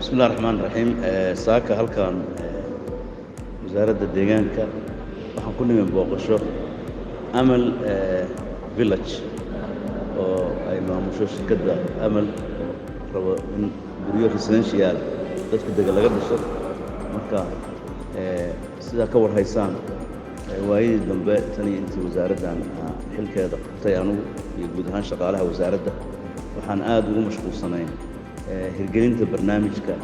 Bismillahi raxmaan raxiim. Saaka halkan Wasaaradda Deegaanka waxaan ku nimi booqasho Amal Village oo ay maamusho shirkadda Amal, oo rabo in guryo residential dadka dega laga dhiso. Marka sidaa ka war haysaan, waayadii dambe, tan iyo intii wasaaraddan xilkeeda qabtay anugu iyo guud ahaan shaqaalaha wasaaradda, waxaan aada ugu mashquulsanayn hirgelinta barnaamijka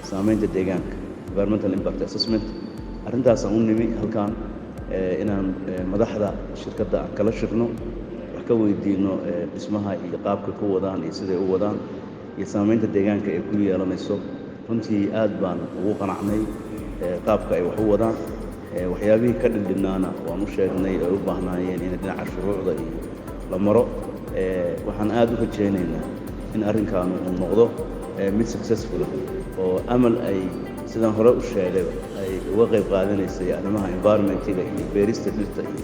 saameynta deegaanka, environmental impact assessment. Arrintaasaan u nimi halkan inaan madaxda shirkadda aan kala shirno, wax ka weydiino dhismaha iyo qaabka ku wadaan iyo siday u wadaan iyo saameynta deegaanka ay ku yeelanayso. Runtii aad baan ugu qanacnay qaabka ay wax u wadaan. Waxyaabihii ka dhindhinaana waan u sheegnay ay u baahnaayeen in dhinaca shuruucda iyo la maro. Waxaan aada u rajaynaynaa in arrinkaanu uu noqdo mid successful oo Amal ay, sidaan hore u sheegayba, ay uga qayb qaadanaysay arrimaha environmentiga iyo beerista dhirta iyo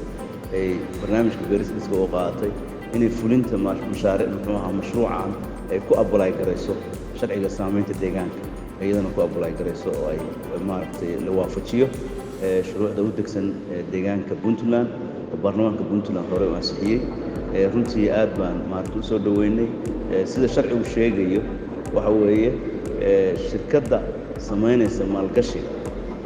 ay barnaamijka beerista dhirta u qaadatay inay fulinta mashaariic, muxuu ahaa, mashruucan ay ku apply garayso sharciga saameynta deegaanka, iyadana ku apply garayso oo ay maaragtay la waafajiyo shuruucda u degsan deegaanka Puntland oo baarlamaanka Puntland hore u ansixiyey. Runtii aad baan maaragta u soo dhoweynay. Sida sharcigu sheegayo waxa weeye, shirkadda samaynaysa maalgashiga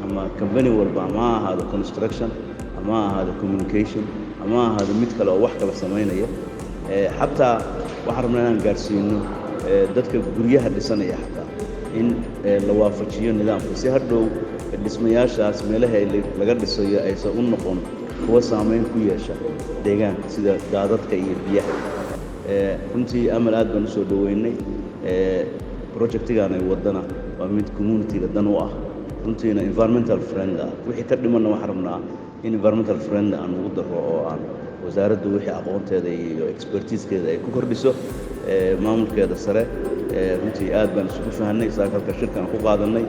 ama company walba, ama ha ahaado construction, ama ha ahaado communication, ama ha ahaado mid kale oo wax kala samaynaya, xataa waxaan rabnaa inaan gaarsiino dadka guryaha dhisanaya xataa in la waafajiyo nidaamka, si hadhow dhismayaashaas meelaha laga dhisayo aysan u noqon kuwa saameyn ku yeesha deegaanka, sida daadadka iyo biyaha. Runtii Amal aad baan usoo dhoweynay. Projectigan ay wadana waa mid community-ga dan u ah, runtiina environmental friend ah. Wixii ka dhimanna waxaan rabnaa in environmental friend aan ugu daro oo aan wasaaraddu wixii aqoonteeda iyo expertisekeeda ay ku kordhiso maamulkeeda sare. Runtii aad baan isugu fahanay saaka halka shirkaan ku qaadanay.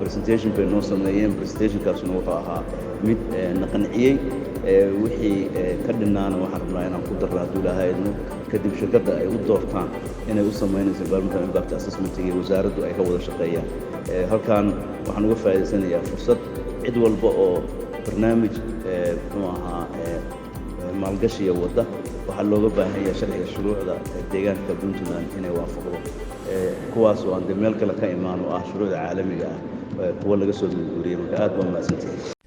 Presentation bay noo sameeyeen, presentationkaasuna wuxuu ahaa mid na qanciyey. Wixii ka dhinaana waxaan rabnaa inaan ku darro hadduu Ilaahay idmo, kadib shirkadda ay u doortaan inay u samaynayso environmental impact assessment iyo wasaaraddu ay ka wada shaqeeyaan. Halkan waxaan uga faa'iidaysanayaa fursad cid walba oo barnaamij, muxuu ahaa, maalgashiya wadda, waxaa looga baahan yahay sharciga shuruucda deegaanka Puntland inay waafaqdo, kuwaas oo aan dee meel kale ka imaan oo ah shuruucda caalamiga ah, kuwa laga soo guuriyey. Marka aad baa mahadsantihi.